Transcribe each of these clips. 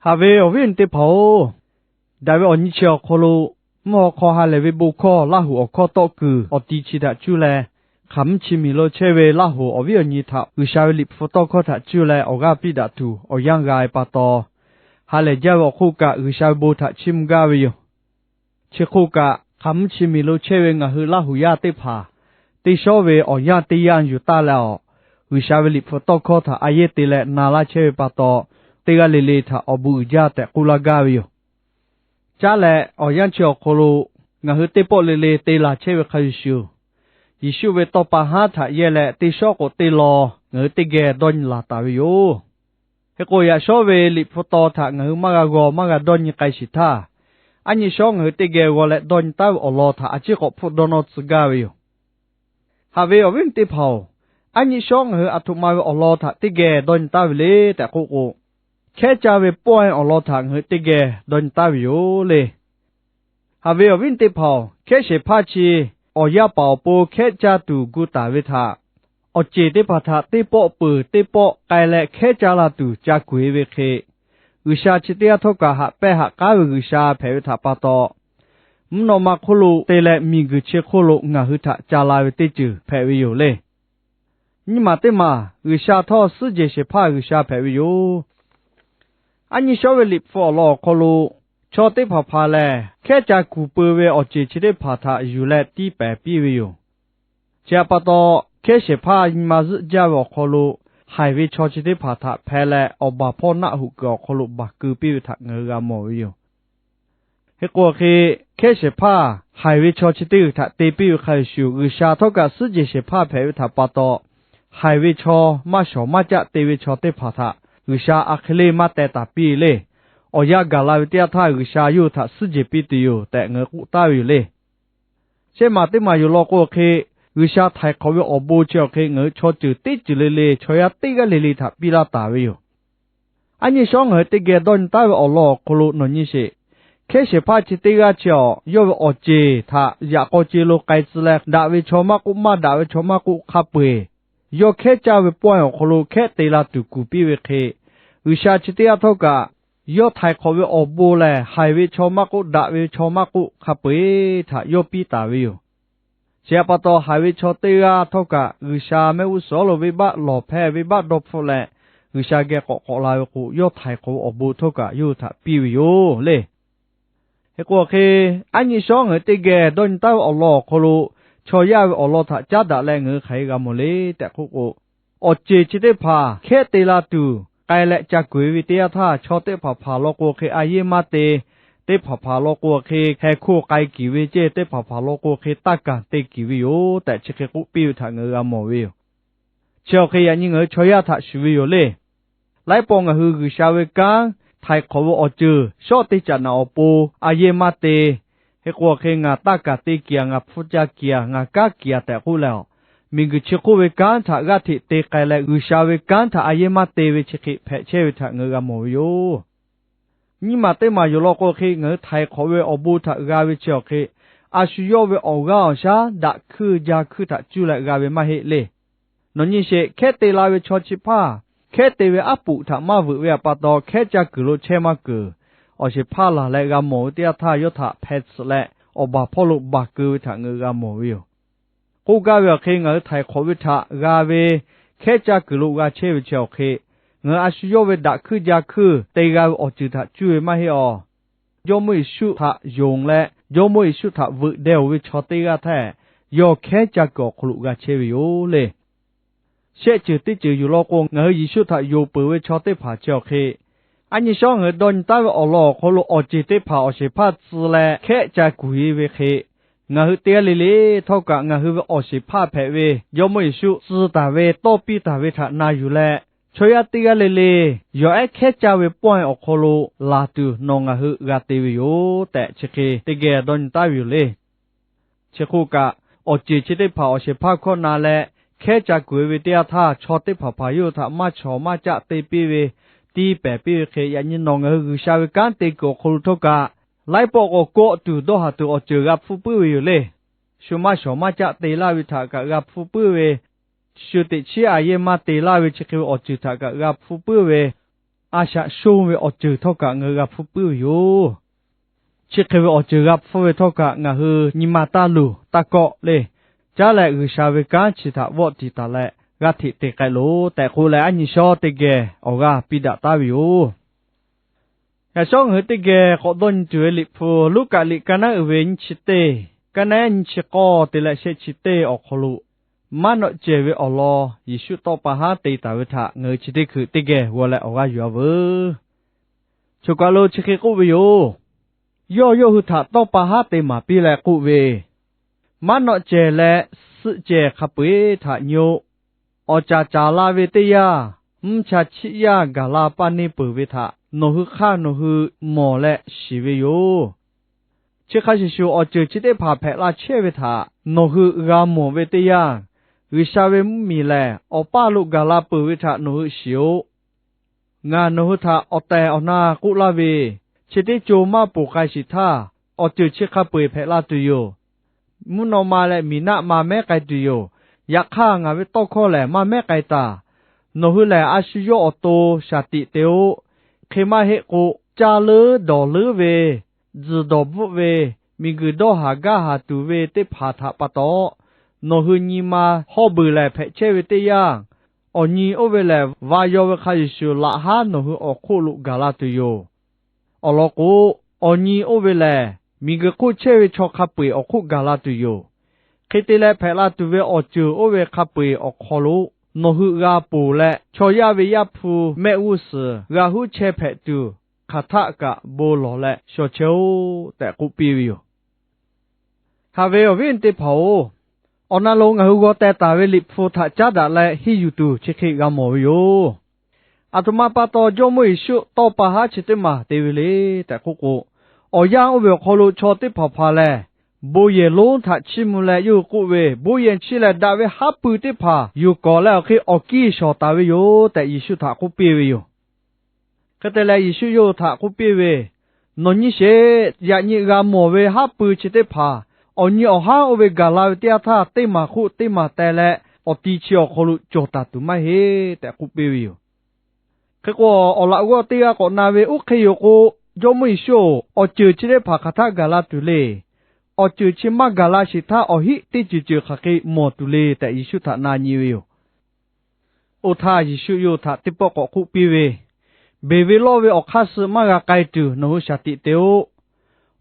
Haꞈ ve awˬ viˉ awˬ nyi teˇ hpaˍ-oˬ, daꞈ ve awˬ nyi chi awˬ hk'aw lo mvuhˇ haw hk'aw ha lehˬ ve bon hkawˇ Laˇ hoꞈ awˬ hkawˇ tawˆ kuiˬ awˬ ti chi htaꞈ cuˇ leh, hk'aˬ mvuhˇ chi miˬ lo chehˇ ve Laˇ hoꞈ awˬ viˉ awˬ nyi htaꞈ G'uiˬsha ve Liꞈ hpu tawˇ hkawˇ htaꞈ cuˇ leh awˬ g'aˇ piˇ daꞈ tuˬ awˬ yanˇ g'a ve pa taw, ha lehˬ jaˇ ve awˬ hk'oˆ kaꞈ G'uiˬsha ve bon htaꞈ chiˇ mvuh gaˇ ve yoˬ. Chi hk'oˆ kaꞈ, hk'aˬ mvuhˇ chi miˬ lo chehˇ ve ngaˬ hui Laˇ hoꞈ yaˇ teˇ hpaˍ, teˇ shawˉ ve awˬ yanˇ teˇ yanˇ yuˬ taˇ leh awˬ, G'uiˬsha ve Liꞈ hpu tawˇ hkawˇ htaꞈ a yehˇ te leh na laˇ chehˇ ve pa taw, teˇ g'aˇ le le htaꞈ awˬ bon uiˍ jaˇ tehꞈ k'oˆ laˇ gaˇ ve yoˬ. Caˉ leh, awˬ yanˇ chi awˬ hk'aw lo ngaˬ hui teˇ pawˆ le le te laˬ chehˇ ve hk'a shuˍ shuˍ, Yeˍsuˆ ve tawˇ pa haˉ htaꞈ yehˇ leh teˇ shawˉ k'o teˇ law ngaˬ hui teˇ geh dawˇ nyi laˬ taˍ ve yoˬ. Hk'e k'o, yaꞈ shawˉ ve Liꞈ hpu taw htaꞈ ngaˬ hui maˇ g'a g'aw maˇ g'a dawˇ nyi k'ai sheˍ htaˇ, aˉ nyi shawˉ ngaˬ hui teˇ geh g'aw leh dawˇ nyi taˉ ve awˬ lawn htaꞈ a ciˉ k'awꞈ hpfuhˆ dawˇ nawˇ tcuh gaˇ ve yoˬ. Haꞈ ve awˬ viˉ teˇ hpaˍ-oˬ, aˉ nyi shawˉ ngaˬ hui aˬ htoꞈ ma ve awˬ lawn htaꞈ teˇ geh dawˇ nyi taˉ ve le tehꞈ k'oˆ k'o, hkehˉ caˇ ve pawehˇ awˬ lawn htaꞈ ngaˬ hui teˇ geh dawˇ nyi taˉ ve yoˬ le. Haꞈ ve awˬ viˉ teˇ hpaˍ-oˬ, hkehˉ shehˍ hpaˇ chi awˬ yaˇ paˍ awˬ pon hkehˉ caˇ tuˬ gu taˍ ve htaꞈ, awˬ ceˬ teˇ hpaˍ htaꞈ teˇ pawˆ peuˬ teˇ pawˆ k'ai leh hkehˉ caˇ la tuˬ ca kuˬ e ve hk'e, G'uiˬsha chi teˇ g'aˇ htawˇ kaꞈ haꞈ pehnˇ haꞈ k'aˉ ve G'uiˬsha hpehꞈ ve htaꞈ pa taw, mvuhˇ naw ma hk'oˆ lo te leh miˬguiˬ chi hk'oˆ lo ngaˬ hui htaꞈ ca la ve teˇ ceuˬ hpehꞈ ve yoˬ le. Nyiˇ maˬ teˇ maˬ G'uiˬsha htawˇ suhˉ jehˬ shehˍ hpaˇ G'uiˬsha hpehꞈ ve yoˬ. Aˉ nyi shawˉ ve Liꞈ hpu awˬ lawn awˬ hk'aw lo, chaw teˇ hpaˍ hpaˍ lehˬ hkehˉ caˇ kuˬ peu ve awˬ ceˬ chi teˇ hpaˍ htaꞈ yuˬ leh tiˇ pehˍ piˇ ve yoˬ. Chi htaꞈ pa taw, hkehˉ shehˍ hpaˇ nyi ma zuhˆ jaˇ ve awˬ hk'aw lo, haiˬ ve chaw chi teˇ hpaˍ htaꞈ hpeh leh awˬ baˬ hpawˇ naˆ hoꞈ kuiˬ awˬ hk'aw lo baˬ keu piˇ ve htaꞈ ngaˬ hui g'a mawˬ ve yoˬ. Hk'e k'o hk'e, hkehˉ shehˍ hpaˇ haiˬ ve chaw chi teˇ g'uiˬ htaꞈ te piˇ ve hk'a shuˍ shuˍ, G'uiˬsha htawˇ kaꞈ suhˉ jehˬ shehˍ hpaˇ hpehꞈ ve htaꞈ pa taw, haiˬ ve chaw maˇ shawˍ maˇ caˆ te ve chaw teˇ hpaˍ htaꞈ G'uiˬsha a hk'e le maˇ teh taˍ piˇ le. Awˬ yanˇ gaˬ la ve teˇ yanˇ htaˇ G'uiˬsha yawˇ hui htaꞈ suhˉ jehˬ piˇ tuˬ yoˬ tehꞈ ngaˬ hui k'oˆ taˍ ve yoˬ le. Shehˆ maˬ teˇ maˬ yoˬ law k'o hk'e, G'uiˬsha htaiˍ hk'awꞈ ve awˬ bon chi awˬ hk'e ngaˬ hui chaw ceuˬ teˇ ceuˬ le le chaw yaˇ teˇ g'aˇ le le htaꞈ piˇ laˇ taˍ ve yoˬ. Aˉ nyi shawˉ ngaˬ hui teˇ geh dawˇ nyi taˉ ve awˬ lawn awˬ hk'aw lo nawˬ nyi sheˍ. Hkehˉ shehˍ hpaˇ chi teˇ g'aˇ chi awˬ yawˇ ve awˬ ceˬ htaꞈ yaꞈ k'aw ce lo k'ai tcuh leh, daꞈ ve chaw maˇ k'oˆ, maˇ daꞈ ve chaw maˇ k'oˆ, hk'a peu eˬ yawˇ hkehˉ caˇ ve pawehˇ awˬ hk'aw lo hkehˉ te la tuˬ kuˬ piˇ ve hk'e, G'uiˬsha chi teˇ g'aˇ htawˇ kaꞈ, yawˇ htaiˍ hk'awꞈ ve awˬ bon lehˬ, haiˬ ve chaw maˇ k'oˆ, daꞈ ve chaw maˇ k'oˆ, hk'a peu eˬ htaꞈ yawˇ piˇ taˍ ve yoˬ. Chi htaꞈ pa taw, haiˬ ve chaw teˇ g'aˇ htawˇ kaꞈ G'uiˬsha mehˆ g'uˇ suhˍ lo venˇbaˆ lawˬ hpehˇ, venˇbaˆ dawˇ hpfuhˆ leh, G'uiˬsha geh k'awꞈ k'awꞈ la ve k'o, yawˇ htaiˍ hk'awꞈ ve awˬ bon htawˇ kaꞈ yawˇ hui htaꞈ piˇ ve yoˬ le. Hk'e k'o hk'e, aˉ nyi shawˉ ngaˬ hui teˇ geh dawˇ nyi taˉ ve awˬ lawn awˬ hk'aw lo, chaw yaˇ ve awˬ lawn htaꞈ caˉ daꞈ leh ngaˬ hui hk'aˬ hk'e g'a mawˬ le tehꞈ k'oˆ k'o, awˬ ceˬ chi teˇ hpaˍ hkehˉ te la tuˬ k'ai leh ca kuˬ e ve teˇ yanˇ htaˇ, chaw teˇ hpaˍ hpaˍ law k'o hk'e a yeˇ maˇ te, teˇ hpaˍ hpaˍ law k'o hk'e heh hkoˇ k'ai kiˬ ve ceˇ, teˇ hpaˍ hpaˍ law k'o hk'e taˇ kaˬ te kiˬ ve yoˬ tehꞈ chi hk'e k'oˆ piˇ ve htaꞈ ngaˬ hui g'a mawˬ ve yoˬ. Chi awˬ hk'e yaꞈ nyi ngaˬ hui chaw yaˇ htaꞈ shuˍ ve yoˬ le. Laiˉ pawˆ ngaˬ hui G'uiˬsha ve kanˉ htaiˍ hk'awꞈ ve awˬ ceuˬ shawˉ teˇ caꞈ naꞈ awˬ pon a yeˇ maˇ te. Hk'e k'o hk'e, ngaˬ taˇ kaˬ te kiˬ a, ngaˬ hpu ca kiˬ a, ngaˬ kanˉ kiˬ a tehꞈ k'oˆ leh, miˬguiˬ chi hk'oˆ ve kanˉ htaꞈ g'aˇ hteꞈ te k'ai leh, G'uiˬsha ve kanˉ htaꞈ a yeˇ maˇ te ve chi hk'e hpehꞈ chehˇ ve htaꞈ ngaˬ hui g'a mawˬ ve yoˬ. Nyiˇ maˬ teˇ maˬ yoˬ law k'o hk'e, ngaˬ hui htaiˍ hk'awꞈ ve awˬ bon htaꞈ g'a ve chi awˬ hk'e, a shu yawˇ ve awˬ g'aˇ awˬ shaˉ daꞈ hkuiˇ ja hkuiˇ htaꞈ cuˇ leh g'a ve maˇ heˆ le. Nawˬ nyi sheˍ, hkehˉ te la ve chaw chi hpaˇ hkehˉ te ve aˉ poꞈ htaꞈ maˇ veuꞈ ve htaꞈ pa taw, hkehˉ caˇ kuiˬ lo chehˇ maˇ keunˍ. Awˬ shehˍ hpaˇ laˬ leh g'a mawˬ ve teˇ yanˇ htaˇ, yawˇ htaꞈ hpeh tsuhꞈ leh awˬ baˬ hpawˇ lo baˬ keu ve htaꞈ ngaˬ hui g'a mawˬ ve yoˬ. K'oˆ gaˇ ve awˬ hk'e, ngaˬ hui htaiˍ hk'awꞈ ve htaꞈ g'a ve hkehˉ caˇ kuiˬ lo g'a chehˇ ve chi awˬ hk'e, ngaˬ hui a shu yawˇ ve daꞈ hkuiˇ ja hkuiˇ te g'a ve awˬ ceuˬ htaꞈ cuˇ ve maˇ heˆ awˬ. Jawˇmawˇ Yeˍsuˆ htaꞈ yonˍ leh, Jawˇmawˇ Yeˍsuˆ htaꞈ veuꞈ deh-oˬ ve chaw teˇ g'aˇ htaˇ, yawˇ hkehˉ caˇ kuiˬ awˬ hk'aw lo g'a chehˇ ve yoˬ le. Shehˆ ceuˬ teˇ ceuˬ yoˬ law k'o, ngaˬ hui Yeˍsuˆ htaꞈ yonˍ peuˬ ve chaw teˇ hpaˍ chi awˬ hk'e, aˉ nyi shawˉ ngaˬ hui dawˇ nyi taˉ ve awˬ lawn awˬ hk'aw lo awˬ ceˬ teˇ hpaˍ awˬ shehˍ hpaˇ tcuh leh hkehˉ caˇ kuiˬ e ve hk'e, ngaˬ hui teˇ g'aˇ le le htawˇ kaꞈ ngaˬ hui ve awˬ shehˍ hpaˇ hpehꞈ ve Jawˇmawˇ Yeˍsuˆ tcuh taˍ ve, tawˇ piˇ taˍ ve htaꞈ na yuˬ leh, chaw yaˇ teˇ g'aˇ le le yawˬ ehˉ hkehˉ caˇ ve pawehˇ awˬ hk'aw lo laˬ tuˬ nawˬ ngaˬ hui g'a te ve yoˬ tehꞈ, chi hk'e teˇ geh dawˇ nyi taˉ ve yoˬ le. Chi hk'oˆ kaꞈ, awˬ ceˬ chi teˇ hpaˍ awˬ shehˍ hpaˇ hkawˇ na leh hkehˉ caˇ kuiˬ e ve teˇ yanˇ htaˇ, chaw teˇ hpaˍ hpaˍ yawˇ hui htaꞈ maˇ chawˍ maˇ caˆ te piˇ ve, tiˇ pehˍ piˇ ve hk'e, yaꞈ nyi nawˬ ngaˬ hui G'uiˬsha ve kanˉ te kuiˬ awˬ hk'aw lo htawˇ kaꞈ, laiˉ pawˆ k'awꞈ kawˆ tuˬ dawˇ haˍ tuˬ awˬ ceuˬ g'a hpfuhˇ puiˉ ve yoˬ le. Shu maˇ shawˍ maˇ caˆ te laˇ ve htaꞈ kaꞈ g'a hpfuhˇ puiˉ ve, shu teꞈ chiˉ a yeˇ maˇ te laˇ ve chi hk'e ve awˬ ceuˬ htaꞈ kaꞈ g'a hpfuhˇ puiˉ ve, a shaꞈ shonˇ ve awˬ ceuˬ htawˇ kaꞈ ngaˬ hui g'a hpfuhˇ puiˉ ve yoˬ. Chi hk'e ve awˬ ceuˬ g'a hpfuhˇ ve htawˇ kaꞈ ngaˬ hui nyi ma taˇ luˬ taˇ kawˆ le. Caˉ leh G'uiˬsha ve kanˉ chi htaꞈ vawˆ tiˍ taˍ leh g'aˇ hteꞈ te k'ai loˬ tehꞈ k'oˆ leh, aˉ nyi shawˉ teˇ geh awˬ g'aˇ piˇ daꞈ taˉ ve yoˬ. Yaꞈ shawˉ ngaˬ hui teˇ geh k'awꞈ dawˇ nyi tuˬ ve Liꞈ hpu Luˉkaꞈ liꞈ ka naˉ uiˍ ve nyiˇ chi teˇ, ka naˉ nyiˇ chi k'awˇ te leh shehˆ chi teˇ awˬ hk'aw lo, maˉ nawˆ cehˬ ve awˬ lawn Yeˍsuˆ tawˇ pa haˉ te taˍ ve htaꞈ ngaˬ hui chi teˇ hkui teˇ geh g'aw leh awˬ g'aˇ yuˬ-a veuˬ. Choˬ kaˬ lo chi hk'e k'oˆ ve yoˬ. Yawˇ yawˇ hui htaꞈ tawˇ pa haˉ te maˍ piˇ leh k'oˆ ve, Maˉ nawˆ cehˬ leh suhˆ cehˬ hk'a peu-eˬ htaꞈ nyi-oˆ. Awˬ caˍ caˍ la ve teˇ yanˇ, mvuhˇ cha chiˆ yanˇ gaˬ la paˇ neˇ peuˬ ve htaꞈ nawˬ hui hk'aˇ nawˬ hui mawˬ leh shiˍ ve yoˬ. Chi hk'a shuˍ shuˍ, awˬ ceuˬ chi teˇ hpaˍ hpehꞈ la chehˇ ve htaꞈ nawˬ hui g'a mawˬ ve teˇ yanˇ, G'uiˬsha ve mvuhˇmiˬ lehˬ awˬ paˇ lo gaˬ la peuˬ ve htaꞈ nawˬ hui shiˍ-oꞈ. Ngaˬ nawˬ hui htaꞈ awˬ tehˬ awˬ na k'oˆ laˇ ve, chi teˇ co maˇ ponˬ k'ai sheˍ htaˇ, awˬ ceuˬ chi hk'a peu-eˬ hpehꞈ la tuˬ yoˬ. Mvuhˇ naw ma leh miˬ naˆ ma mehˉ k'ai tuˬ yoˬ. Yaꞈ hk'aˇ, ngaˬ ve tawˇ hkawˇ lehˬ maˇ mehˉ k'ai taˬ. Nawˬ hui lehˬ, a shu yawˇ awˬ to shaˍ tiꞈ te-o. Hk'e maˇ heˆ k'o, caˇ leuˉ dawˬ leuˉ ve, tzuhˬ dawˬ bvuhˆ ve, miˬguiˬ dawˇ haˍ gaˇ haˍ tuˬ ve teˇ hpaˍ htaꞈ pa taw, nawˬ hui nyi ma hawˇ beuˬ lehˬ hpehꞈ chehˇ ve teˇ yanˇ, awˬ nyi oˇ ve lehˬ, va yaw ve hk'a shuˍ shuˍ laꞈ haˉ nawˬ hui awˬ hk'oˆ lo gaˬ la tuˬ yoˬ. Awˬ lawn k'o, awˬ nyi oˇ ve lehˬ, miˬguiˬ hk'oˆ chehˇ ve chaw hk'a peu-eˬ awˬ hk'oˆ gaˬ la tuˬ yoˬ. Hk'e te leh, hpehꞈ la tuˬ ve awˬ ceuˬ oˇ ve hk'a peu-eˬ awˬ hk'aw lo nawˬ hui g'a ponˬ leh, chaw yaˇ ve Yaˇ hpu mehˆ g'uˇ suhˍ g'a huˉ chehˇ hpehꞈ tuˬ, hk'aˬ htaˆ kaꞈ bon lawˬ leh shaw chehˇ-oˆ tehꞈ k'oˆ piˇ ve yoˬ. Haꞈ ve awˬ viˉ teˇ hpaˍ-oˬ, awˬ na lo ngaˬ hui g'aw teh taˍ ve Liꞈ hpu htaꞈ caˉ daꞈ leh henˇ yuˬ tuˬ chi hk'e g'a mawˬ ve yoˬ. Aˬ htoꞈ ma pa taw Jawˇmawˇ Yeˍsuˆ tawˇ pa haˉ chi teˇ maˬ te ve le tehꞈ k'oˆ k'o, awˬ yanˇ oˇ ve awˬ hk'aw lo chaw teˇ hpaˍ hpaˍ lehˬ, bon yehˬ lonˉ htaꞈ chiˇ mvuh leh yawˇ hui k'oˆ ve, Bon yehˬ chi lehˬ, daꞈ ve haˉ pui teˇ hpaˍ yuˬ kawˍ leh awˬ hk'e awˬ kiˇ shawˍ taˍ ve yoˬ tehꞈ Yeˍsuˆ htaꞈ k'oˆ piˇ ve yoˬ. Hk'e te leh Yeˍsuˆ yawˇ hui htaꞈ k'oˆ piˇ ve, Nawˬ nyi sheˍ. Yaꞈ nyi g'a mawˬ ve haˉ pui chi teˇ hpaˍ awˬ nyi awˬ haˉ oˇ ve gaˬ la ve teˇ yanˇ htaˇ, teˇ maˬ hk'oˆ teˇ maˬ teh leh awˬ ti chi awˬ hk'aw lo cawˬ taˍ tuˬ maˇ heˆ tehꞈ k'oˆ piˇ ve yoˬ. Hk'e k'o, awˬ laꞈ g'awˇ teˇ g'aˇ k'awꞈ na ve, Oˇ hk'e yoˬ k'o, Jawˇmawˇ Yeˍsuˆ-oˬ, awˬ ceuˬ chi teˇ hpaˍ hk'aˬ htaˆ gaˬ la tuˬ le. Awˬ ceuˬ chi maˇ gaˬ la sheˍ htaˇ, awˬ heˆ teˇ ceuˬ ceuˬ hk'aˬ hk'e mawˬ tuˬ le tehꞈ Yeˍsuˆ htaꞈ na nyi ve yoˬ. Oˇ htaˇ Yeˍsuˆ yawˇ hui htaꞈ teˇ pawˆ k'awꞈ k'oˆ piˇ ve, Beˬ ve lawˇ ve awˬ hk'aˇ suh maˇ g'a k'ai tuˬ nawˬ hui shaˍ tiꞈ te-o.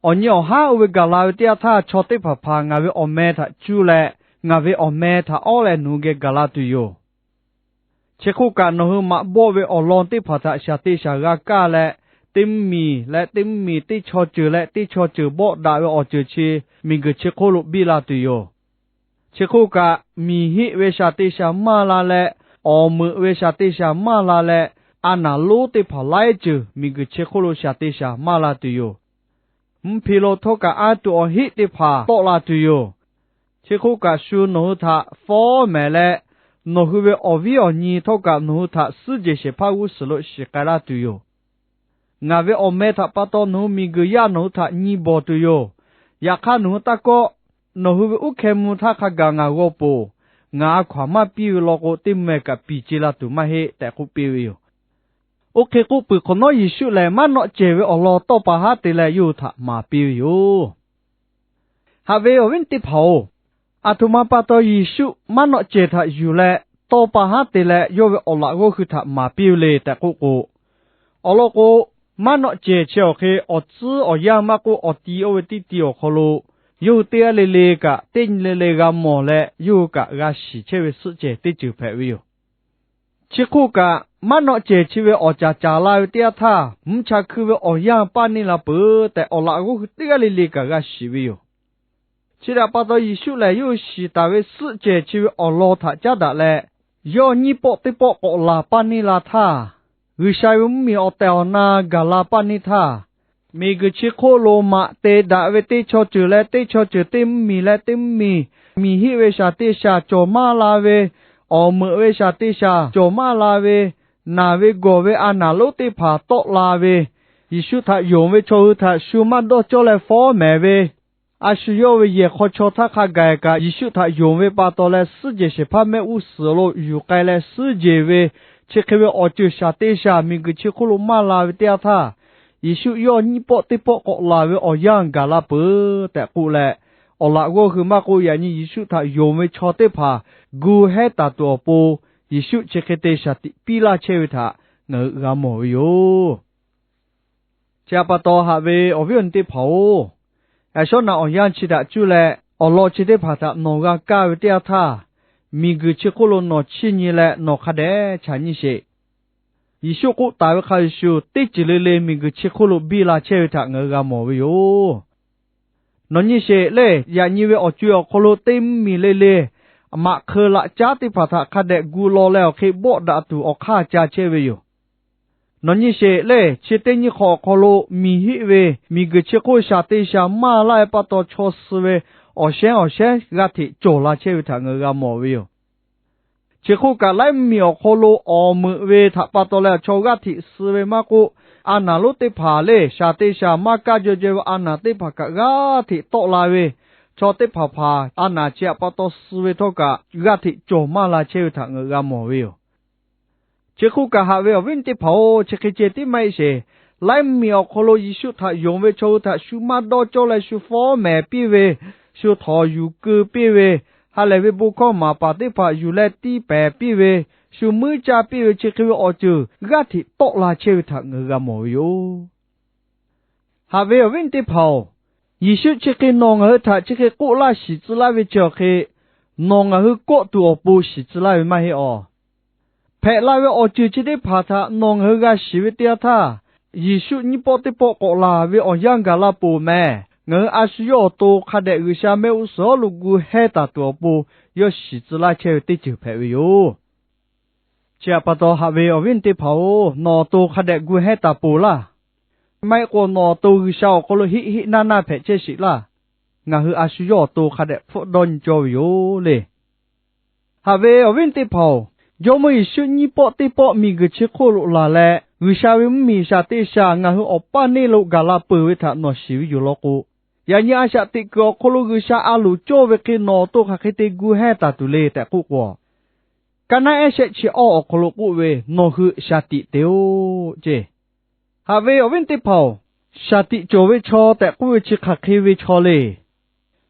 Awˬ nyi awˬ haˉ oˇ ve gaˬ la ve teˇ yanˇ htaˇ, chaw teˇ hpaˍ hpaˍ ngaˬ ve awˬ meh htaꞈ cuˇ leh, ngaˬ ve awˬ meh htaꞈ awˉ leh nawˬ hui geh gaˬ la tuˬ yoˬ. Chi hk'oˆ kaꞈ, nawˬ hui maꞈ bawˆ ve awˬ lawn teˇ hpaˍ htaꞈ shaˍ te shaˍ g'a kaˇ leh, teˇ mvuhˇmiˬ leh teˇ mvuhˇmiˬ, teˇ chaw ceuˬ leh teˇ chaw ceuˬ bawˆ daꞈ ve awˬ ceuˬ chi miˬguiˬ chi hk'oˆ lo biˇ la tuˬ yoˬ. Chi hk'oˆ kaꞈ, miˬ heˆ ve shaˍ te shaˍ maˇ la leh, awˬ meuꞈ ve shaˍ te shaˍ maˇ la leh, a naˍ lonˉ teˇ hpaˍ laiˉ ceuˬ miˬguiˬ chi hk'oˆ lo shaˍ te shaˍ maˇ la tuˬ yoˬ. Mvuhˇ hpe lo htawˇ kaꞈ anˇ tuˬ awˬ heˆ teˇ hpaˍ tawˆ la tuˬ yoˬ. Chi hk'oˆ kaꞈ, shu nawˬ hui htaꞈ fawˉ mehˍ leh, nawˬ hui ve awˬ viˉ awˬ nyi htawˇ kaꞈ nawˬ hui htaꞈ suhˉ jehˬ shehˍ hpaˇ g'uˇ suhˍ lo shiˍ k'ai laˇ tuˬ yoˬ. Ngaˬ ve awˬ meh htaꞈ pa taw nawˬ hui miˬguiˬ yaˇ nawˬ hui htaꞈ nyi bawˬ tuˬ yoˬ. Yaꞈ hk'aˇ, nawˬ hui taˇ kawˆ. Nawˬ hui ve uˉ hkeh mvuh htaˇ hk'a gaˬ ngaˬ g'aw poˬ. Ngaˬ a hkaw-anˬ maˇ piˇ ve law k'o, teˇ mvuh-eh kaꞈ piˍ ce la tuˬ maˇ heˆ tehꞈ k'oˆ piˇ ve yoˬ. Oˇ hk'e k'oˆ peuˬ hk'awꞈ nawˉ, Yeˍsuˆ lehˬ maˉ nawˆ cehˬ ve awˬ lawn tawˇ pa haˉ te leh yawˇ hui htaꞈ maˍ piˇ ve yoˬ. Haꞈ ve awˬ viˉ teˇ hpaˍ-oˬ, aˬ htoꞈ ma pa taw Yeˍsuˆ maˉ nawˆ cehˬ htaꞈ yuˬ leh, tawˇ pa haˉ te leh yawˇ ve awˬ laꞈ g'awˇ hui htaꞈ maˍ piˇ ve le tehꞈ k'oˆ k'o, awˬ lawn k'o, maˉ nawˆ cehˬ chi awˬ hk'e awˬ tcuhˉ awˬ yanˇ maˇ k'oˆ, awˬ ti oˇ ve teˇ ti awˬ hk'aw lo yawˇ hui teˇ g'aˇ le le kaꞈ teˇ nyi le le g'a mawˬ leh, yawˇ hui kaꞈ g'a shiˍ chehˇ ve suhˆ cehˬ teˇ ceuˬ hpehꞈ ve yoˬ. Chi hk'oˆ kaꞈ, maˉ nawˆ cehˬ chi ve awˬ caˍ caˍ la ve teˇ yanˇ htaˇ, mvuhˇ cha hkui ve awˬ yanˇ paˇ neˇ la peuˬ tehꞈ, awˬ laꞈ g'awˇ hui teˇ g'aˇ le le kaꞈ g'a shiˍ ve yoˬ. Chi htaꞈ pa taw, Yeˍsuˆ lehˬ yawˇ hui shiˍ taˍ ve suhˆ cehˬ chi ve awˬ lawn htaꞈ caˉ daꞈ leh, yawˇ nyiˇ pawˆ teˇ pawˆ k'awꞈ laˬ paˇ neˇ la htaˇ, G'uiˬsha ve mvuhˇmiˬ awˬ tehˬ awˬ na gaˬ la paˇ neˇ htaˇ, miˬguiˬ chi hk'oˆ lo maꞈ te daꞈ ve teˇ chaw ceuˬ leh teˇ chaw ceuˬ, teˇ mvuhˇmiˬ leh teˇ mvuhˇmiˬ, miˬ heˆ ve shaˍ te shaˍ cawˬ maˇ la ve, awˬ meuꞈ ve shaˍ te shaˍ cawˬ maˇ la ve, naˬ ve gawˬ ve a naˍ lonˉ teˇ hpaˍ tawˆ la ve, Yeˍsuˆ htaꞈ yonˍ ve chaw hui htaꞈ shu maˇ dawˇ cawˇ leh fawˉ mehˍ ve, a shu yawˇ ve yehˬ hk'aw chaw htaˇ hk'a gaˬ kaꞈ Yeˍsuˆ htaꞈ yonˍ ve pa taw leh, suhˉ jehˬ shehˍ hpaˇ mehˆ g'uˇ suhˍ lo yuˬ k'ai leh suhˉ jehˬ ve chi hk'e ve awˬ ceuˬ shaˍ te shaˍ miˬguiˬ chi hk'oˆ lo maˇ la ve teˇ yanˇ htaˇ, Yeˍsuˆ yawˇ nyiˇ pawˆ teˇ pawˆ k'awꞈ laˬ ve awˬ yanˇ gaˬ la peuˬ tehꞈ k'oˆ leh, awˬ laꞈ g'awˇ hui maˇ k'oˆ, yaꞈ nyi Yeˍsuˆ htaꞈ yonˍ ve chaw teˇ hpaˍ gu hehˉ taˍ tuˬ awˬ pon, Yeˍsuˆ chi hk'e te shaˍ tiꞈ piˇ laˇ chehˇ ve htaꞈ ngaˬ hui g'a mawˬ ve yoˬ. Chi htaꞈ pa taw haꞈ ve awˬ viˉ awˬ nyi teˇ hpaˍ-oˬ, yaꞈ shawˉ naꞈ awˬ yanˇ chi htaꞈ cuˇ leh awˬ lawn chi teˇ hpaˍ htaꞈ nawˬ g'a kaˇ ve teˇ yanˇ htaˇ, miˬguiˬ chi hk'oˆ lo nawˬ chiˇ nyi leh nawˬ hk'a dehꞈ chaꞈ nyi sheˍ. Yeˍsuˆ k'oˆ taˍ ve hk'a shuˍ shuˍ, teˇ ceuˬ le le miˬguiˬ chi hk'oˆ lo biˇ la chehˇ ve htaꞈ ngaˬ hui g'a mawˬ ve yoˬ. Nawˬ nyi sheˍ lehˬ, yaꞈ nyi ve awˬ co-e awˬ hk'aw lo teˇ mvuhˇmiˬ le le maꞈ hk'eu laꞈ caˉ teˇ hpaˍ htaꞈ hk'a dehꞈ gu law leh awˬ hk'e bawˆ daꞈ tuˬ awˬ hk'aˇ ca chehˇ ve yoˬ. Nawˬ nyi sheˍ lehˬ, chi teˇ nyiˇ hk'awꞈ awˬ hk'aw lo miˬ hiˆ ve miˬguiˬ chi hk'oˆ shaˍ te shaˍ maˇ laˇ ve pa taw, chaw suh ve awˬ shehnˉ awˬ shehnˉ g'aˇ hteꞈ cawˬ la chehˇ ve htaꞈ ngaˬ hui g'a mawˬ ve yoˬ. Chi hk'oˆ kaꞈ, laiˉ mvuhˇmiˬ awˬ hk'aw lo awˬ meuꞈ ve htaꞈ pa taw leh, chaw g'aˇ hteꞈ suh ve maˇ k'oˆ, a naˍ lonˉ teˇ hpaˍ lehˬ, shaˍ te shaˍ maˇ kaˇ jaw jaw ve a naˍ teˇ hpaˍ kaꞈ g'aˇ hteꞈ tawˆ la ve, chaw teˇ hpaˍ hpaˍ a naˍ chi htaꞈ pa taw suh ve htawˇ kaꞈ, g'aˇ hteꞈ cawˬ maˇ la chehˇ ve htaꞈ ngaˬ hui g'a mawˬ ve yoˬ. Chi hk'oˆ kaꞈ, haꞈ ve awˬ viˉ teˇ hpaˍ-oˬ, chi hk'e ceh tiˉ maˇ heˆ sheˍ. Laiˉ mvuhˇmiˬ awˬ hk'aw lo Yeˍsuˆ htaꞈ yonˍ ve chaw hui htaꞈ shu maˇ dawˇ cawˇ leh shu fawˉ mehˍ piˇ ve, shu htawnˍ yuˬ keu piˇ ve, ha lehˬ ve bon hkawˇ maˍ paˍ teˇ hpaˍ yuˬ leh tiˇ pehˍ piˇ ve, shu muiˉ caˇ piˇ ve, chi hk'e ve awˬ ceuˬ g'aˇ hteꞈ tawˆ la chehˇ ve htaꞈ ngaˬ hui g'a mawˬ ve yoˬ. Haꞈ ve awˬ viˉ teˇ hpaˍ-oˬ, Yeˍsuˆ chi hk'e nawˬ ngaˬ hui htaꞈ chi hk'e k'oˆ laˇ shiˍ tcuh laˇ ve chi awˬ hk'e, nawˬ ngaˬ hui kawˆ tuˬ awˬ pon shiˍ tcuh laˇ ve maˇ heˆ awˬ. Hpehꞈ la ve awˬ ceuˬ chi teˇ hpaˍ htaꞈ nawˬ ngaˬ hui g'a shiˍ ve teˇ yanˇ htaˇ, Yeˍsuˆ nyiˇ pawˆ teˇ pawˆ k'awꞈ laˬ ve awˬ yanˇ gaˬ la peuˬ mehˍ. Ngaˬ hui a shu yawˇ awˬ to hk'a dehꞈ G'uiˬsha mehˆ g'uˇ suhˍ hawˉ lo gu hehˉ taˍ tuˬ awˬ pon yawˇ shiˍ tcuh laˇ chehˇ ve teˇ ceuˬ hpehꞈ ve yoˬ. Chi htaꞈ pa taw haꞈ ve awˬ viˉ teˇ hpaˍ-oˬ, nawˬ awˬ to hk'a dehꞈ gu hehˉ taˍ peuˬ laˇ. Maˇ heˆ k'o, nawˬ awˬ to G'uiˬsha awˬ hk'aw lo heˆ heˆ naˇ naˇ hpehꞈ chehˇ sheˍ laˇ. Ngaˬ hui a shu yawˇ awˬ to hk'a dehꞈ hpfuhˆ dawˇ nyi cawˇ ve yoˬ le. Haꞈ ve awˬ viˉ teˇ hpaˍ-oˬ, Jawˇmawˇ Yeˍsuˆ nyiˇ pawˆ teˇ pawˆ miˬguiˬ chi hk'oˆ lo laˬ leh, G'uiˬsha ve mvuhˇmiˬ shaˍ te shaˍ ngaˬ hui awˬ paˇ neˇ lo gaˬ la peuˬ ve htaꞈ nawˬ shiˍ ve yoˬ law k'o, yaꞈ nyi a shaꞈ teꞈ kuiˬ awˬ hk'aw lo G'uiˬsha a loˍ cawˇ ve hk'e nawˬ awˬ to hk'aˬ hk'e te gu hehˉ taˍ tuˬ le tehꞈ k'oˆ k'o, Kaˇ naˉ ehˉ shehˆ chi awˇ awˬ hk'aw lo k'oˆ ve, nawˬ hui shaˍ tiꞈ te-oˆ ce. Haꞈ ve awˬ viˉ teˇ hpaˍ-oˬ, shaˍ tiꞈ cawˬ ve chaw tehꞈ k'oˆ ve chi hk'aˬ hk'e ve chaw le.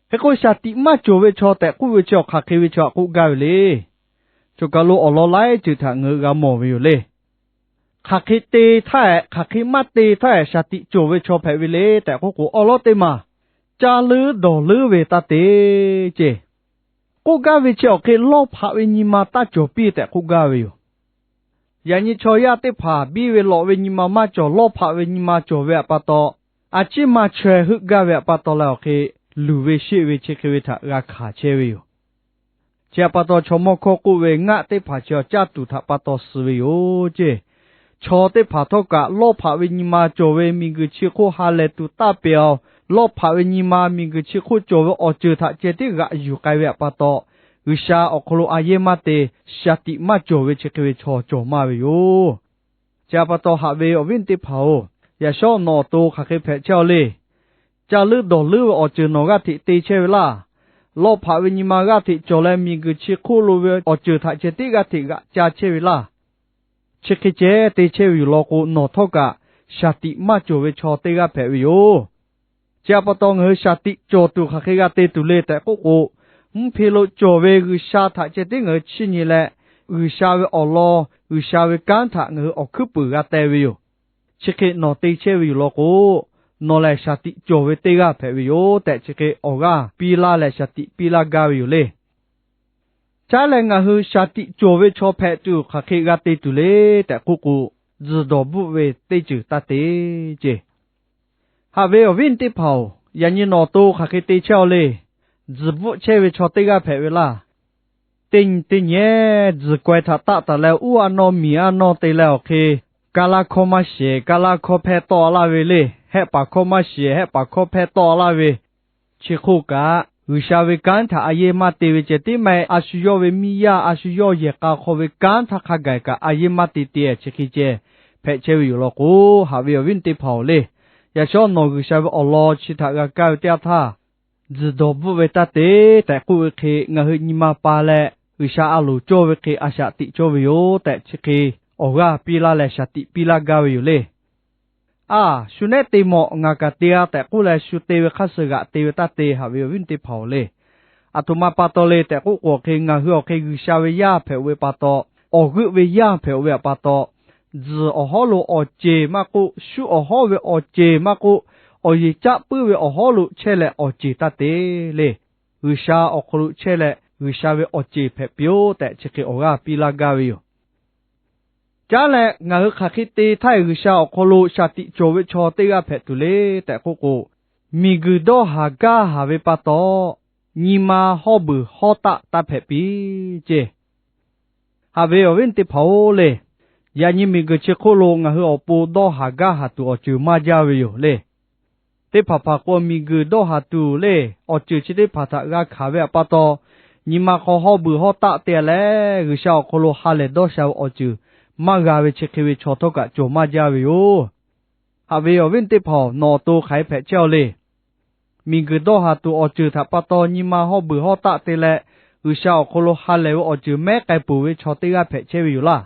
Hk'e k'o, shaˍ tiꞈ maˇ cawˬ ve chaw tehꞈ k'oˆ ve chi awˬ hk'aˬ hk'e ve chaw htaꞈ k'oˆ gaˇ ve le. Choˬ kaˬ lo awˬ lawn laiˉ ceuˬ htaꞈ ngaˬ hui g'a mawˬ ve yoˬ le. Hk'aˬ hk'e te htaˇ hehꞈ, hk'aˬ hk'e maˇ te htaˇ hehꞈ, shaˍ tiꞈ cawˬ ve chaw hpehꞈ ve le tehꞈ k'oˆ k'o, awˬ lawn teˇ maˬ caˇ leuˉ dawˬ leuˉ ve taˇ te ce. K'oˆ gaˇ ve chi awˬ hk'e lawˇ hpaꞈ ve nyi ma taˇ cawˬ piˇ tehꞈ k'oˆ gaˇ ve yoˬ. Yaꞈ nyi chaw yaˇ teˇ hpaˍ biˇ ve lawꞈ ve nyi ma maˇ cawˬ, lawˇ hpaꞈ ve nyi ma cawˬ ve htaꞈ pa taw, a ciˉ ma chaweh heuˆ gaˇ ve htaꞈ pa taw leh awˬ hk'e, luˬ ve sheˆ ve chi hk'e ve htaꞈ g'a hkanˍ chehˇ ve yoˬ. Chi htaꞈ pa taw, chaw mawˇ hkawˇ k'oˆ ve, ngaˆ teˇ hpaˍ chi awˬ caˇ tuˬ htaꞈ pa taw suh ve yoˬ ce. Chaw teˇ hpaˍ htawˇ kaꞈ lawˇ hpaꞈ ve nyi ma cawˬ ve miˬguiˬ chi hk'oˆ ha lehˬ tuˬ taˇ peꞈ-oˬ. Lawˇ hpaꞈ ve nyi ma miˬguiˬ chi hk'oˆ cawˬ ve awˬ ceuˬ htaꞈ ceh tiˉ g'aꞈ yuˬ k'ai ve htaꞈ pa taw, G'uiˬsha awˬ hk'aw lo a yehˇ maˇ te, shaˍ tiꞈ maˇ cawˬ ve chi hk'e ve chaw cawˬ maˇ ve yoˬ. Chi htaꞈ pa taw haꞈ ve awˬ viˉ teˇ hpaˍ-oˬ, yaꞈ shawˉ nawˬ awˬ to hk'aˬ hk'e hpehꞈ chehˇ-aw le. Caˇ leuˉ dawˬ leuˉ ve awˬ ceuˬ nawˬ g'aˇ hteꞈ te chehˇ ve laˇ. Lawˇ hpaꞈ ve nyi ma g'aˇ hteꞈ cawˬ leh, miˬguiˬ chi hk'oˆ lo ve awˬ ceuˬ htaꞈ ceh tiˉ g'aˇ hteꞈ g'aꞈ ca chehˇ ve laˇ. Chi hk'e ceh te chehˇ ve yoˬ law k'o, nawˬ htawˇ kaꞈ shaˍ tiꞈ maˇ cawˬ ve chaw teˇ g'aˇ hpehꞈ ve yoˬ. Chi htaꞈ pa taw, ngaˬ hui shaˍ tiꞈ cawˬ tuˬ hk'aˬ hk'e g'a te tuˬ le tehꞈ k'oˆ k'o, mvuhˇ hpe lo cawˬ ve G'uiˬsha htaꞈ ceh tiˉ ngaˬ hui chiˇ nyi leh, G'uiˬsha ve awˬ lawn, G'uiˬsha ve kanˉ htaꞈ ngaˬ hui awˬ hkuiˉ puiˍ g'a teh ve yoˬ. Chi hk'e nawˬ te chehˇ ve yoˬ law k'o, nawˬ lehˬ shaˍ tiꞈ cawˬ ve teˇ g'aˇ hpehꞈ ve yoˬ tehꞈ, chi hk'e awˬ g'aˇ piˇ laˇ leh shaˍ tiꞈ piˇ laˇ gaˇ ve yoˬ le. Caˉ leh ngaˬ hui shaˍ tiꞈ cawˬ ve chaw hpehꞈ tuˬ hk'aˬ hk'e g'a te tuˬ le tehꞈ k'oˆ k'o, tzuhˬ dawˬ bvuhˆ ve teˇ ceuˬ taˇ te ce. Haꞈ ve awˬ viˉ teˇ hpaˍ-oˬ, yaꞈ nyi nawˬ awˬ to hk'aˬ hk'e te chehˇ-aw le. Tzuhˬ bvuhˆ chehˇ ve chaw teˇ g'aˇ hpehꞈ ve laˇ. Teˇ nyi teˇ nyi-ehˉ tzuhˬ k'aweh htaꞈ taˆ taˍ leh, uˉ a nawˇ miˬ a nawˇ te leh awˬ hk'e, kaˇ laˇ hkawˇ maˇ shiˍ, kaˇ laˇ hkawˇ hpehˇ tawˆ laˇ ve le. Hehˆ paˍ hkawˇ maˇ shiˍ, hehˆ paˍ hkawˇ hpehˇ tawˆ laˇ ve. Chi hk'oˆ kaꞈ, G'uiˬsha ve kanˉ htaꞈ a yehˇ maˇ te ve ceh tiˉ maˇ heˆ. A shu yawˇ ve miˇ yaˇ, a shu yawˇ yehˬ k'a hk'aw ve kanˉ htaˇ hk'a gaˬ kaꞈ a yehˇ maˇ te te, chi hk'e ceh hpehꞈ chehˇ ve yoˬ law k'o, haꞈ ve awˬ viˉ teˇ hpaˍ-oˬ le. Yaꞈ shawˉ nawˬ G'uiˬsha ve awˬ lawn chi htaꞈ g'a kaˇ ve teˇ yanˇ htaˇ, tzuhˬ dawˬ bvuhˆ ve taˇ te tehꞈ k'oˆ ve hk'e, ngaˬ hui nyi ma pa leh G'uiˬsha a loˍ cawˇ ve hk'e a shaꞈ tiꞈ cawˇ ve yoˬ tehꞈ, chi hk'e awˬ g'aˇ piˇ laˇ leh shaˍ tiꞈ piˇ laˇ gaˇ ve yoˬ le. A, shu nehˉ te mawꞈ ngaˬ kaꞈ te-a tehꞈ k'oˆ leh, shu te ve hk'aˇ suh g'aꞈ te ve taˇ te, haꞈ ve awˬ viˉ teˇ hpaˍ-oˬ le. Aˬ htoꞈ ma pa taw le tehꞈ k'oˆ k'o, awˬ hk'e ngaˬ hui awˬ hk'e G'uiˬsha ve yaˇ hpehꞈ-oˬ ve pa taw, awˬ g'euˆ ve yaˇ hpehꞈ-oˬ ve pa taw, tzuhˬ awˬ hawˉ lo awˬ ceˬ maˇ k'oˆ, shu awˬ hawˉ ve awˬ ceˬ maˇ k'oˆ, awˬ yeˬ caˆ puiˉ ve awˬ hawˉ lo chehˇ leh awˬ ceˬ taˇ te le. G'uiˬsha awˬ hk'aw lo chehˇ leh G'uiˬsha ve awˬ ceˬ hpehꞈ piˇ-oˆ tehꞈ chi hk'e awˬ g'aˇ piˇ laˇ gaˇ ve yoˬ. Caˉ leh ngaˬ hui hk'aˬ hk'e te htaˇ G'uiˬsha awˬ hk'aw lo shaˍ tiꞈ cawˬ ve chaw teˇ g'aˇ hpehꞈ tuˬ le tehꞈ k'oˆ k'o, miˬguiˬ dawˇ haˍ gaˇ haˍ ve pa taw, nyi ma hawˇ beuˬ hawˉ taˆ taˇ hpehꞈ piˇ ceˇ. Haꞈ ve awˬ viˉ teˇ hpaˍ-oˬ le, yaꞈ nyi miˬguiˬ chi hk'oˆ lo ngaˬ hui awˬ pon dawˇ haˍ gaˇ haˍ tuˬ awˬ ceuˬ maˇ jaˇ ve yoˬ le. Teˇ hpaˍ hpaˍ k'o, miˬguiˬ dawˇ haˍ tuˬ le, awˬ ceuˬ chi teˇ hpaˍ htaꞈ g'a hkanˍ ve pa taw, nyi ma hk'aw hawˇ beuˬ hawˉ taˆ te leh, G'uiˬsha awˬ hk'aw lo ha lehˬ dawˇ sha ve awˬ ceuˬ maˇ g'a ve chi hk'e ve chaw htawˇ kaꞈ cawˬ maˇ jaˇ ve yoˬ. Haꞈ ve awˬ viˉ teˇ hpaˍ-oˬ, nawˬ awˬ to hk'aˬ hk'e hpehꞈ chehˇ-oˬ le. Miˬguiˬ dawˇ haˍ tuˬ awˬ ceuˬ htaꞈ pa taw nyi ma hawˇ beuˬ hawˉ taˆ te leh, G'uiˬsha awˬ hk'aw lo ha lehˬ ve awˬ ceuˬ mehˉ k'ai peuˬ ve chaw teˇ g'aˇ hpehꞈ chehˇ ve yoˬ laˇ.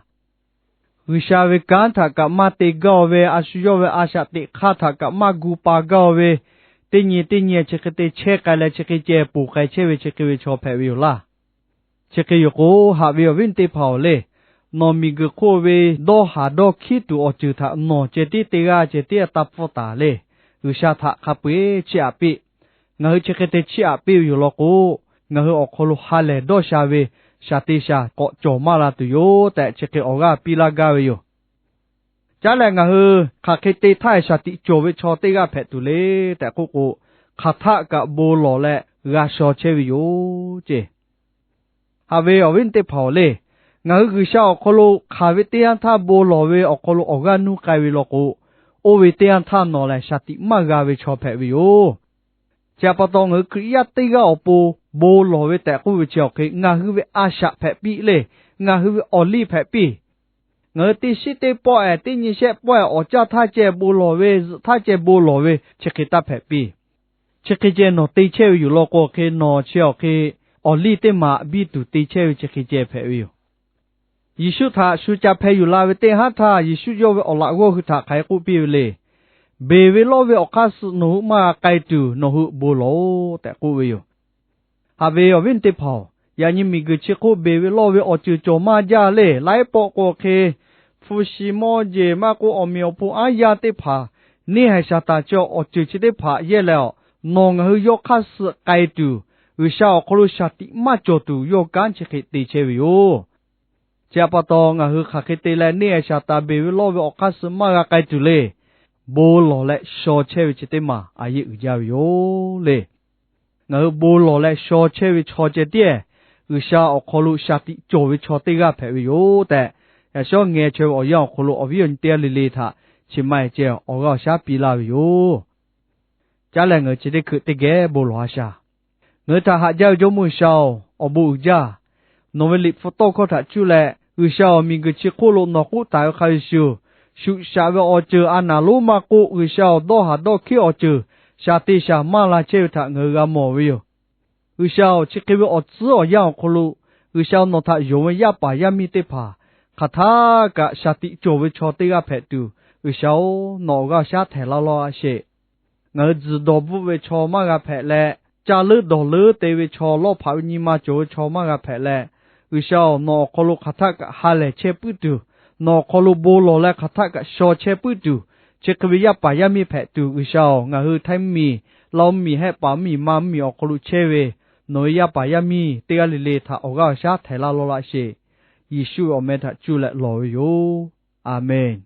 G'uiˬsha ve kanˉ htaꞈ kaꞈ maˇ te gaˇ-oˬ ve, a shu yawˇ ve a shaꞈ teꞈ hk'aˇ htaꞈ kaꞈ maˇ gu pa gaˇ-oˬ ve, teˇ nyi teˇ nyi chi hk'e te chehˇ k'ai leh chi hk'e ceh ponˬ k'ai chehˇ ve chi hk'e ve chaw hpehꞈ ve yoˬ laˇ. Chi hk'e yoˬ k'o, haꞈ ve awˬ viˉ teˇ hpaˍ-oˬ le, nawˬ miˬguiˬ hk'oˆ ve dawˇ haˍ dawˇ hkiˉ tuˬ awˬ ceuˬ htaꞈ nawˬ ceh tiˉ teˇ g'aˇ ceh tiˉ taˇ pfuhˇ taˍ le. G'uiˬsha htaꞈ hk'a peu-eˬ chiˇ aꞈ piˇ. Ngaˬ hui chi hk'e te chiˇ aꞈ piˇ ve yoˬ law k'o, ngaˬ hui awˬ hk'aw lo ha lehˬ dawˇ sha ve shaˍ te shaˍ k'awꞈ cawˬ maˇ la tuˬ yoˬ tehꞈ chi hk'e awˬ g'aˇ piˇ laˇ gaˇ ve yoˬ. Caˉ leh ngaˬ hui hk'aˬ hk'e te htaˇ shaˍ tiꞈ cawˬ ve chaw teˇ g'aˇ hpehꞈ tuˬ le tehꞈ k'oˆ k'o, hk'aˬ htaˆ kaꞈ bon lawˬ leh g'a shaw chehˇ ve yoˬ ceˇ. Haꞈ ve awˬ viˉ teˇ hpaˍ-oˬ le, ngaˬ hui G'uiˬsha awˬ hk'aw lo hk'aˬ ve teˇ yanˇ htaˇ bon lawˬ ve awˬ hk'aw lo awˬ g'aˇ nuˇ k'ai ve law k'o, oˇ ve teˇ yanˇ htaˇ nawˬ lehˬ shaˍ tiꞈ maˇ g'a ve chaw hpehꞈ ve yoˬ. Chi htaꞈ pa taw, ngaˬ hui Hkriꞈ yaˇ teˇ g'aˇ awˬ pon bon lawˬ ve tehꞈ k'oˆ ve chi awˬ hk'e ngaˬ hui ve a shaꞈ hpehꞈ piˇ le. Ngaˬ hui ve awˬ liˇ hpehꞈ piˇ. Ngaˬ hui teˇ shiˉ teˇ pawˆ-ehˍ teˇ nyi shehˆ pawˆ-ehˍ awˬ caˇ htaˇ ceh bon lawˬ ve, zuhꞈ htaˇ ceh bon lawˬ ve chi hk'e taˇ hpehꞈ piˇ. Chi hk'e ceh nawˬ te chehˇ ve yoˬ law k'o, hk'e nawˬ chi awˬ hk'e awˬ liˇ teˇ maꞈ biˇ tuˬ te chehˇ ve chi hk'e ceh hpehꞈ ve yoˬ. Yeˍsuˆ htaꞈ shu ca hpeh yuˬ la ve teˇ haˉ htaˇ, Yeˍsuˆ yawˇ ve awˬ laꞈ g'awˇ hui htaꞈ hk'aˬ hk'e k'oˆ piˇ ve le. Beˬ ve lawˇ ve awˬ hk'aˇ suh nawˬ hui maˇ g'a k'ai tuˬ nawˬ hui bon lawˬ-oꞈ tehꞈ k'oˆ ve yoˬ. Haꞈ ve awˬ viˉ teˇ hpaˍ-oˬ, yaꞈ nyi miˬguiˬ chi hk'oˆ beˬ ve lawˇ ve awˬ ceuˬ cawˬ maˇ jaˇ le. Laiˉ pawˆ k'o hk'e, hpu shi mawˇ jeˬ maˇ k'oˆ, awˬ meꞈ awˬ hpon aˉ yanˇ teˇ hpaˍ, neˇ haiˬ shaˍ taˍ cawˬ awˬ ceuˬ chi teˇ hpaˍ yehˇ leh, nawˬ ngaˬ hui yawˇ hk'aˇ suh k'ai tuˬ, G'uiˬsha awˬ hk'aw lo shaˍ tiꞈ maˇ cawˬ tuˬ yawˇ kanˉ chi hk'e te chehˇ ve yoˬ. Chi htaꞈ pa taw, ngaˬ hui hk'aˬ hk'e te leh neˇ haiˬ shaˍ taˍ beˬ ve lawˇ ve awˬ hk'aˇ suh maˇ g'a k'ai tuˬ le. Bon lawˬ leh shaw chehˇ ve chi teˇ maˬ a yeˇ uiˍ jaˇ ve yoˬ le. Ngaˬ hui bon lawˬ leh shaw chehˇ ve chaw ceh tiˉ-ehˍ, G'uiˬsha awˬ hk'aw lo shaˍ tiꞈ cawˬ ve chaw teˇ g'aˇ hpehꞈ ve yoˬ tehꞈ, yaꞈ shawˉ ngeh chaweh ve awˬ yanˇ awˬ hk'aw lo awˬ viˉ awˬ nyi teˇ g'aˇ le le htaꞈ chi ma-e ceh awˬ g'aˇ awˬ shaˉ piˇ laˇ ve yoˬ. Caˉ leh ngaˬ hui chi teˇ hkui teˇ geh bon lawˬ-a shaˍ. Ngaˬ hui htaꞈ haꞈ jaˇ ve Jawˇmawˇ G'uiˬsha-oˬ, awˬ bon uiˍ jaˇ. Nawˬ ve liꞈ hpu tawˇ hkawˇ htaꞈ cuˇ leh, G'uiˬsha-oˬ, miˬguiˬ chi hk'oˆ lo nawˬ k'oˆ taˍ ve hk'a shuˍ shuˍ, shuꞈ shaꞈ ve awˬ ceuˬ a naˍ lonˉ maˇ k'oˆ, G'uiˬsha-oˬ, dawˇ haˍ dawˇ hkiˉ awˬ ceuˬ shaˍ te shaˍ maˇ la chehˇ ve htaꞈ ngaˬ hui g'a mawˬ ve yoˬ. G'uiˬsha-oˬ, chi hk'e ve awˬ tcuhˉ awˬ yanˇ awˬ hk'aw lo, G'uiˬsha-oˬ, nawˬ htaꞈ yonˍ ve yaˇ paˍ yaˇ miˇ teˇ hpaˍ hk'aˬ htaˇ kaꞈ shaˍ tiꞈ cawˬ ve chaw teˇ g'aˇ hpehꞈ tuˬ, G'uiˬsha-oˬ, nawˬ awˬ g'aˇ awˬ shaˉ htehˍ laˇ lawˇ-a sheˍ. Ngaˬ hui tzuhˬ dawˬ bvuhˆ ve chaw maˇ g'a hpehꞈ leh, caˇ leuˉ dawˬ leuˉ te ve chaw, lawˇ hpaꞈ ve nyi ma cawˬ ve chaw maˇ g'a hpehꞈ leh, G'uiˬsha-oˬ, nawˬ awˬ hk'aw lo hk'aˬ htaˇ kaꞈ ha lehˬ chehˇ puiˉ tuˬ, nawˬ awˬ hk'aw lo bon lawˬ leh hk'aˬ htaˇ kaꞈ shaw chehˇ puiˉ tuˬ, chi hk'e ve yaˇ paˍ yaˇ miˇ hpehꞈ tuˬ, G'uiˬsha-oˬ, ngaˬ hui htaiˇ mvuhˇmiˬ, Laˇ mvuhˇmiˬ, Hehˆ paˍ mvuhˇmiˬ, Manˇ mvuhˇmiˬ awˬ hk'aw lo chehˇ ve nawˬ ve yaˇ paˍ yaˇ miˇ teˇ g'aˇ le le htaꞈ awˬ g'aˇ awˬ shaˉ htehˍ laˇ lawˇ laˇ sheˍ. Yeˍsuˆ ve awˬ meh htaꞈ cuˇ leh lawˬ ve yoˬ. A menˬ.